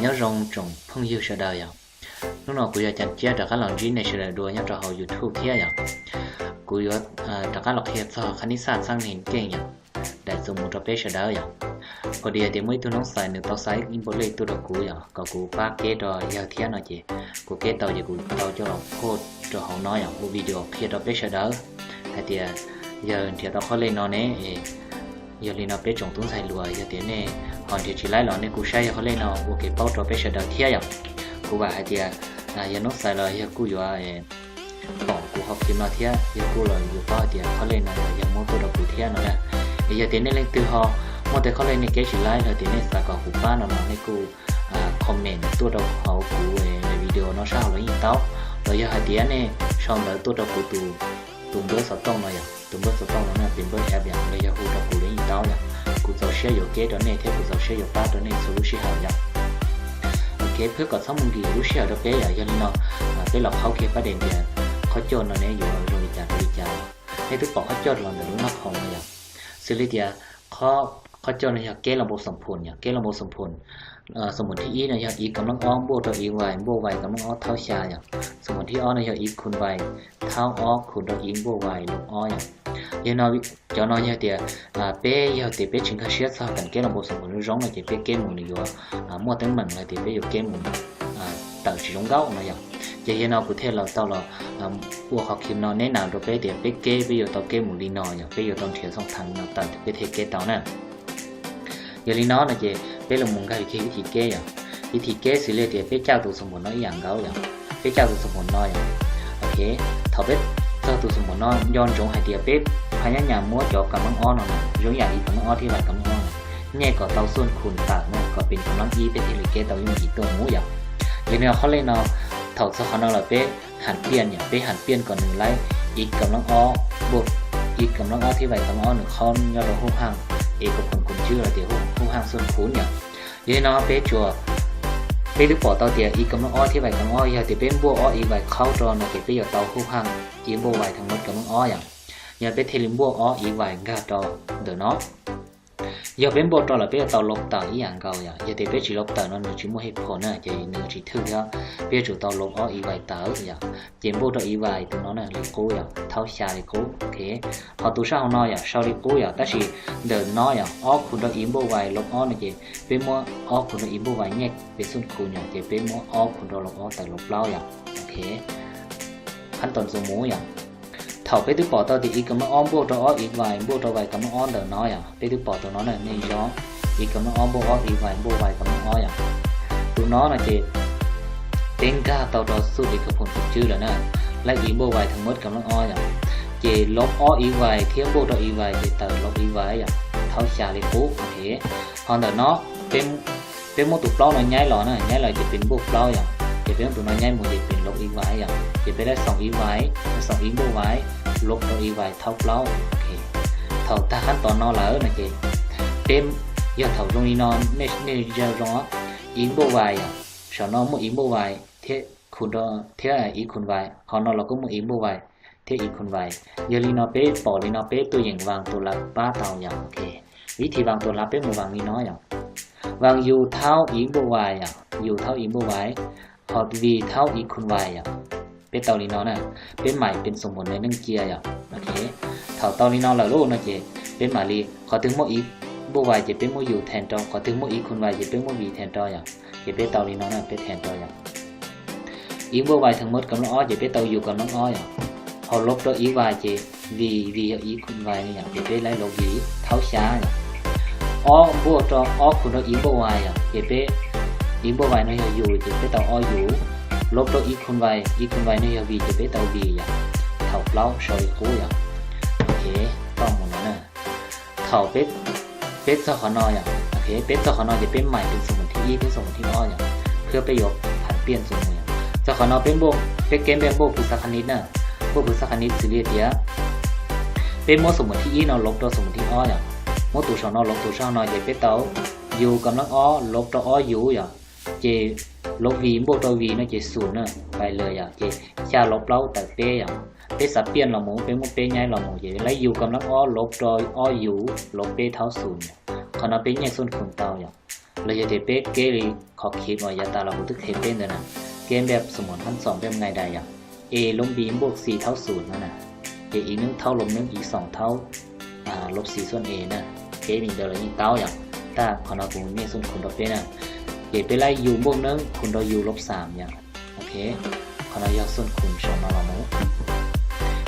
Nyob zoo tsoom phooj ywg sawv daws yom. Hnub no kuv yog Cas Ciab rov qab los ntsib nej sawv daws dua nyob rau hauv YouTube thiab yom. Kuv yuav rov qab los qhia txog khab nib xaj txheeb neeg keej yom, daim txuas mus rau peb sawv daws yom. Pom tias tias muaj ib tug noob xais nws tau xa ib npaum li tuaj rau kuv yom, kom kuv pab keb rau yawg thiab no ces kuv keb tau ces kuv tau coj los post rau hauv no yom, ua video qhia rau peb sawv daws hais tias yawg nrhiav tau qhov lej no ne. Yog li no peb tsoom tub ntxhais hluas yog tias nej ho nrhiav tsis laib los nej kuj saib yog qhov lej no ua kev paub rau peb sawv daws thiab yom. Kuv vam hais tias yog noob xais los yog kuj yuav pom kuv qhov clip no thiab yog kuj los yuav paub hais tias qhov lej no yog muab tuaj rau kuv thiab no na. Es yog tias nej leej twg ho muaj tej qhov lej nej keb tsis laib los tias nej xav kom kuv pab no los nej kuj comment tuaj rau hauv kuv video no sab hauv los yeej tau, los yog hais tias nej sau ntawv tuaj rau kuv tus, tus npawb xov tooj no yom, tus npawb xov tooj no na, tus npawb app yom, los yog hu rau kuv los yeej tau yom. Kuv txaus siab yuav keb rau nej thiab kuv txaus siab yuav pab rau nej txhua lub sij hawm yom. Ok, phwb kom txhob mus nkim lub sij hawm rau peb yom, yog li no peb los qhaub kiag pab de tias qhov coj no ne yuav zoo li cas rau li cas. Nej twb pom qhov coj los ntawm lub noj qhov no yom. Xws li tias qhov coj no yog keb los npau xoom phoom yom, keb los npau xoom phoom. Xoom phoom thib ib no yog ib kam leej ob npuaj rau ib vais, npuaj vais kam leej ob thaub xya yom. Xoom phoom thib ob no yog ib khun vais thaub ob khun rau ib npuaj vais lob ob yom. Yog no, cov no yog tias peb yog tias peb tsis nkag siab txog kam keb los npau xoom phoom zoo zoo no ces peb keb mus nws yuav muaj teeb meem los tias peb yuav keb mus tawm tsis zoo nkauj no yom. Ces yog no kuv thiaj los tau los ua qhov clip no neb nas rau peb tias peb keb peb yuav tau keb mus li no yom, peb yuav tau nrhiav xooj thav no tawm peb thiaj keb tau na. Yog li no no ces peb los mus nkag kiag ib thim keb yom. Ib thim keb xws li tias peb caj tus xoom phoom no ib yam nkaus yom, peb caj tus xoom phoom no yom. Ok, thaum peb txog tus xoom phoom no nco ntsoov hais tias peb phaj nyab nyas muab cov kam leej ob no na, zoo ib yam li kam leej ob thiab vais kam leej ob no, nyej kom tau xuj khun tawm na, kom pem kam leej ib peb thiaj li keb tau yooj yim tuaj mus yom. Yog li no qhov lej no, thaum txog qhov no lawm peb ham piaj yom, peb ham piaj kom nws laib ib kam leej ob, ib kam leej ob thiab vais kam leej ob nws qhaub nyob rau huj haj, es kom khun khun tswb los tias huj haj xuj khun yom. Yog li no peb tsuas, peb twb pom tau tias ib kam leej ob thiab vais kam leej ob yog tias peb npuaj ob ib vais qhaub rau no ces peb yuav tau huj haj ib npuaj vais theem mab kam leej ob yom. Yog peb thiaj li npuaj ob ib vais nkag rau ntawm no. Yog peb npuaj rau lawm peb yuav tau lob tawm ib yam nkaus yom, yog tias peb tsis lob tawm no nws tsis muaj hej phom na ces nws tsis thwj thiab, peb yuav tsum tau lob ob ib vais tawm yom. Ces npuaj rau ib vais tus no na li qub yom, thaub xya li qub. Ok, ho tus sab hauv no yom sau li qub yom, tab sis ntawm no yom ob khun rau ib npuaj vais lob ob no ces peb muab ob khun rau ib npuaj vais nyej pem xuj khun yom, ces peb muab ob khun rau lob ob tawm lob plaub yom. Ok, qhab tos ntxuav mus yom. Thaum peb twb pom tau tias ib kam leej ob npuaj rau ob ib vais npuaj rau vais kam leej ob ntawm no yom, peb twb pom tau no na, nej zov ib kam leej ob npuaj ob ib vais npuaj vais kam leej ob yom. Tus no no ces peb nkag tau rau xuj ib kam phom tus tswb lawm na, laib ib npuaj vais theem mab kam leej ob yom. Ces lob ob ib vais thiab npuaj rau ib vais ces tawm lob ib vais yom, thaub xya li qub. Ok, ho ntawm no peb muab tus plaub no nyaib los na, nyaib los ces pem npuaj plaub yom, ces peb muab tus no nyaib mus ces pem lob ib vais yom, ces peb laib xoom ib vais, xoom ib npuaj vais, lob rau ib vais thaub plaub. Ok, thaum tag qab tos no lawm no ces peb, yog thaum zoo li no, nej zoo zoo, ib npuaj vais yom, saum no muaj ib npuaj vais thiab, thiab ib khun vais, qhov no los kuj muaj ib npuaj vais thiab ib khun vais. Yog li no peb pom li no peb tuaj yeem vas tus lav pab tau yom. Ok, vib thim vas tus lav peb mus vas li no yom, vas yus thaub ib npuaj vais yom, yus thaub ib npuaj vais, ho vim thaub ib khun vais yom. Peb tau li no na, peb maim pem xoom phoom neej cia yom. Ok, thaum tau li no lawm lauj no ces peb mam li qhov twg muaj ib npuaj vais ces peb muab yus theem rau, qhov twg muaj ib khun vais ces peb muab vim theem rau yom. Ces peb tau li no na, peb theem rau yom. Ib npuaj vais theem mab kam leej ob ces peb tau yus kam leej ob yom, ho lob rau ib vais ces vim, vim yog ib khun vais yom, ces peb laib lob vim thaub xya yom. Ob npuaj rau, ob khun rau ib npuaj vais yom, ces peb, ib npuaj vais no yog yus ces peb tau ob yus, lob rau ib khun vais, ib khun vais no yog vim ces peb tau vim yom. Thaum plaub sau li qub yom. Ok, toj mus no na. Thaum peb txog qhov no yom, ok, peb txog qhov no ces peb maim pem xoom phoom thib ib thiab xoom phoom thib ob yom, thiab peb yuav pham piaj ntxuav mus yom. Txog qhov no peb, peb keb npuaj phwv xab qha nib na, npuaj phwv xab qha nib xws li tias peb muab xoom phoom thib ib no lob rau xoom phoom thib ob yom, muab tus saum no lob tus saum no ces peb tau yus kam leej ob lob rau ob yus yom, ces lob vim npuaj rau vim no ces xum na, pais lawm yom, ces xya lob plaub tawm peb yom. Peb xav piaj los mus peb muab peb nyaib los mus ces laib yus kam leej ob lob rau ob yus lob peb thaub xum yom. Qhov no peb nyej xuj khun tau yom. Los yog tias peb keb li qhov khib uas yav tas los kuv twb qhia peb ntawd na, keb npaj xoo mom hab xoom npaj nqaij dais yom, e lub npib npuaj xi thaub xum no na, ces ib neeb thaub lub neeb ib xoom thaub lub xi xuam e na, keb li ntawd los yeej tau yom. Tab qhov no kuv niaj xoo khum rau peb na, ces peb laij yus npuaj neeb khum rau yus lub xam yom. Ok, qhov no yog xoo khum saum no los mus.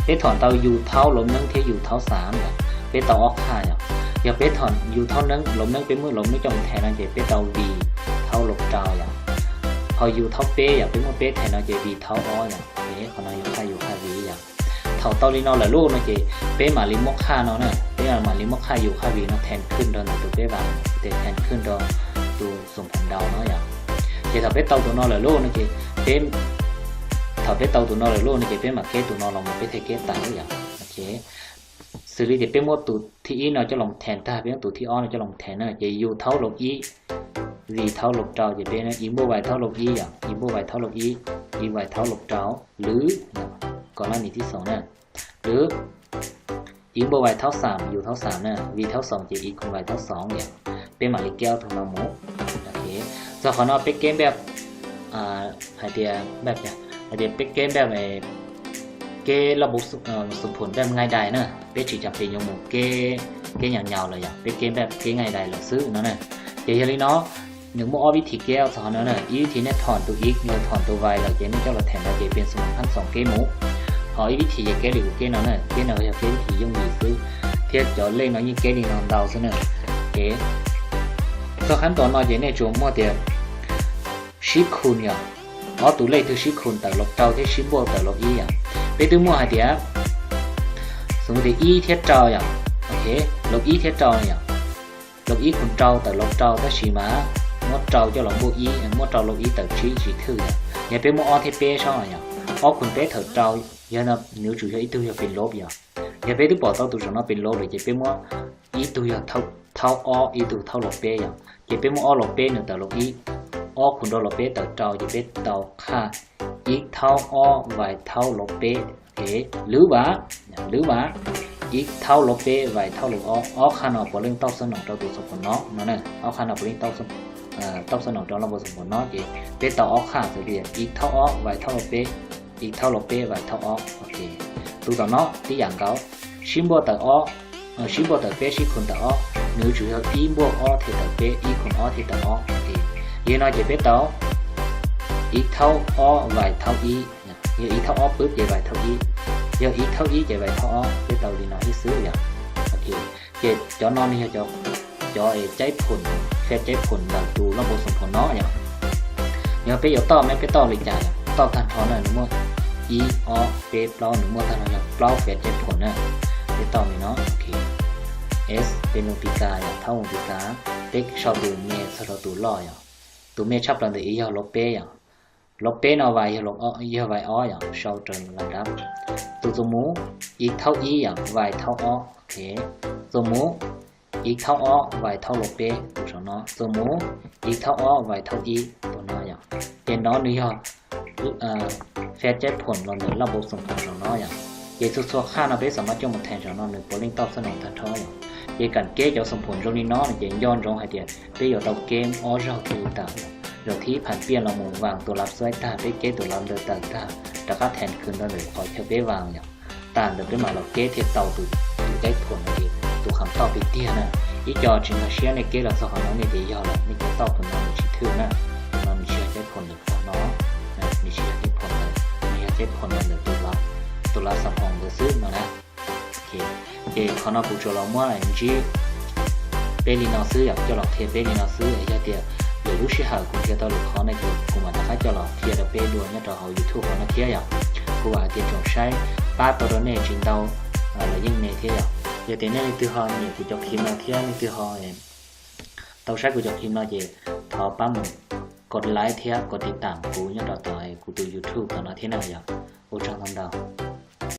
Peb thom tau yus thaub lub neeb thiab yus thaub xam yom, peb tau ob qhaj yom. Yog peb thom yus thaub neeb lub neeb, peb muab lub neeb coj mus theej no ces peb tau vim thaub lub rau yom. Ho yus thaub peb yom, peb muab peb theej no ces vim thaub ob yom. Qhov no yog qhaj yus qhaj vim yom. Thaum tau li no lawm lauj no ces peb mam li muab qhaj no na, peb mam li muab qhaj yus qhaj vim no theej khwj rau ntawm tus peb vam, ces theej khwj rau tus xoom phom ntau no yom. Ces thaum peb tau tus no lawm lauj no ces peb, thaum peb tau tus no lawm lauj no ces peb mam keb tus no los mus peb thiaj keb tau yom. Xws li tias peb muab tus thib ib no coj los theej tag, peb muab tus thib ob no coj los theej na, ces yus thaub lub ib, vim thaub lub rau ces peb ib npuaj vais thaub lub ib yom, ib npuaj vais thaub lub ib, ib vais thaub lub rau, lwm, kom lab nim tib xoom na, lwm ib npuaj vais thaub xam, yus thaub xam na, vim thaub xoom ces ib khum vais thaub xoom yom. Peb mam li keb ob tug no mus. Txog qhov no peb keb npaj, hais tias, hais tias peb keb npaj, keb laj npau xoo phum npaj nqaij dais na, peb tsis cas pes yuav mus keb, keb nyaum nyaum lawm yom, peb keb npaj keb nqaij dais lawm xwb no na. Ces yog li no, nws muaj ob vib thim keb txog qhov no na, ib vib thim nej thom tus ib, nej thom tus vais lawm ces nej coj los theej no ces peb xoo mom hab xoom keb mus. Ho ib vib thim ces keb li kuv keb no na, keb no yog keb vib thim yooj yim xwb, thiab cov lej no yeej keb li no ntau xwb na. Ces txog qhov ntawm no ces nej tsuas muaj tias sib khum yom, ob tus lej twg sib khum tawm lub rau thiab sib npuaj tawm lub ib yom. Peb twb muaj hais tias, xws li tias ib thiab rau yom, lub ib thiab rau yom, lub ib khum rau tawm lub rau tab sis mas muab rau coj los npuaj ib, muab rau lub ib tawm tsib tsis thwj yom. Yog peb muab ob thiab peb seb yom, ob khum peb tawm rau, yog no nws yuav tsum yog ib tug yog pes lub yom. Yog peb twb pom tau tus saum no pes lub lawm ces peb muab ib tug yog thaub ob, ib tug thaub lub peb yom, ces peb muab ob lub peb nws tawm lub ib, ob khum rau lub peb tawm rau ces peb tau qhaj ib thaub ob vais thaub lub peb. Lwm vas, lwm vas, ib thaub lub peb vais thaub lub ob. Ob qhaj no puav leej tau xab noom rau tus xoom phom no no na, ob qhaj no puav leej tau xab noom rau laj npau xoom phom no ces peb tau ob qhaj xws li ib thaub ob vais thaub lub peb, ib thaub lub peb vais thaub ob. Tus tom no tib yam nkaus, sib npuaj tawm ob, sib npuaj tawm peb sib khum tawm ob, nws yuav tsum yog ib npuaj ob thiaj tawm peb, ib khum ob thiaj tawm ob. Yog no ces peb tau ib thaub ob vais thaub ib, yog ib thaub ob pwb ces vais thaub ib, yog ib thaub ib ces vais thaub ob, peb tau li no ib xwb yom. Ces cov no nws yog cov caib phom, fab caib phom ntawm tus laj npau xoom phom no yom. Yog peb yuav toj mas peb toj li cas yom, toj tag nrho na nws muaj ib ob peb plaub, nws muaj tag nrho yog plaub fab caib phom na. Peb tau li no, S, peb mus pis kas yom, thaub mus pis kas, peb sau tus me txog rau tus loj yom. Tus me tshaj plaws ntawm ib yog lub peb yom, lub peb no vais yog vais ob yom, sau raws lab dab. Tus txuas mus ib thaub ib yom, vais thaub ob, txuas mus ib thaub ob vais thaub lub peb, tus saum no txuas mus ib thaub ob vais thaub ib, tus no yom. Ces no nws yog fab caib phom los ntawm laj npau xoom phom saum no yom. Ces txhua txhua qhaj no peb xam maj coj mus theej saum no nws puav leej tau xab noom tag nrho yom. Ces kam keb cov xoom phom zoo li no ces nco ntsoov hais tias peb yuav tau keb ob zaug thiaj li tawm. Zaum thib pham piaj los mus vas tus lav xuaib tag, peb keb tus lav ntawd tawm tag, rov qab theej khwv ntawd ntawm qhov chaw peb vas yom. Tag ntawd peb mam los keb thiaj tau tus caib phom no ces tus qham toj pem tiag na. Ib co tsis nkag siab nej keb los txog qhov no nej tias yog lawm, nej keb tau tus no nws tsis thwj na. Tus no nws tsis yog caib phom ntawm qhov no, nws tsis yog caib phom ntawm, nws yog caib phom ntawm tus lav xam phom ntawd xwb no na. Ces qhov no kuv tsuas los muab ntsib peb li no xwb yom, coj los qhia peb li no xwb. Yog tias lwm lub sij hawm kuv qhia tau lwm qhov no ces kuv mam rov qab coj los qhia rau peb dua nyob rau hauv YouTube hauv no thiab yom. Kuv vam hais tias tsoom saib pab tau rau nej tsis ntau los yeej me thiab yom. Yog tias nej leej twg ho nyiam kuv cov clip no thiab leej twg ho tau saib kuv cov clip no ces thov pab mus kos like thiab kos tiv tam kuv nyob rau tom kuv tus YouTube tom no thiab na yom. Ua tsaug ntau ntau.